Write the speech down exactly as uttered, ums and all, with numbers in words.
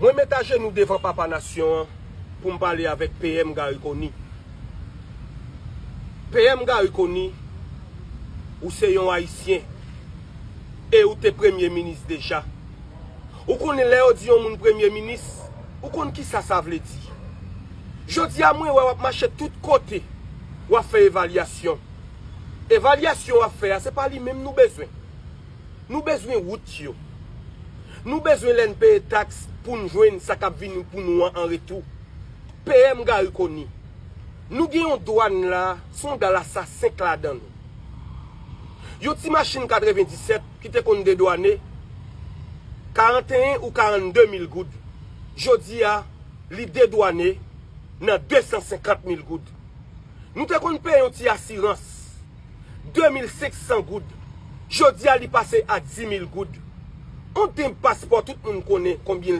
Mwen met ajenou devan papa nasyon an pou m pale avèk P M Garry Conille. P M Garry Conille, ou se yon Ayisyen e ou te premye minis deja. Ou konnen lè yo di yon moun premye minis, ou konn kisa sa vle di. Jodi a mwen wè w ap mache tout kote, w ap fè evalyasyon. Evalyasyon w ap fè a, se pa li menm nou bezwen. Nou bezwen wout yo. Nou bezwen lè n peye taks pou n jwenn sa k ap vini pou nou an an retou. P M Garry Conille, nou gen yon dwàn la, se yon dal a sa senk ladan nou. Yon ti machin katrevenndisèt ki te konn dedwane karanteyen ou karannde mil goud, jodi a, li dedwane nan de san senkant mil goud. Nou te konn peye yon ti asirans de mil senk san goud, jodi a, li pase a di mil goud. Yon tenb paspò, tout moun konnen konbyen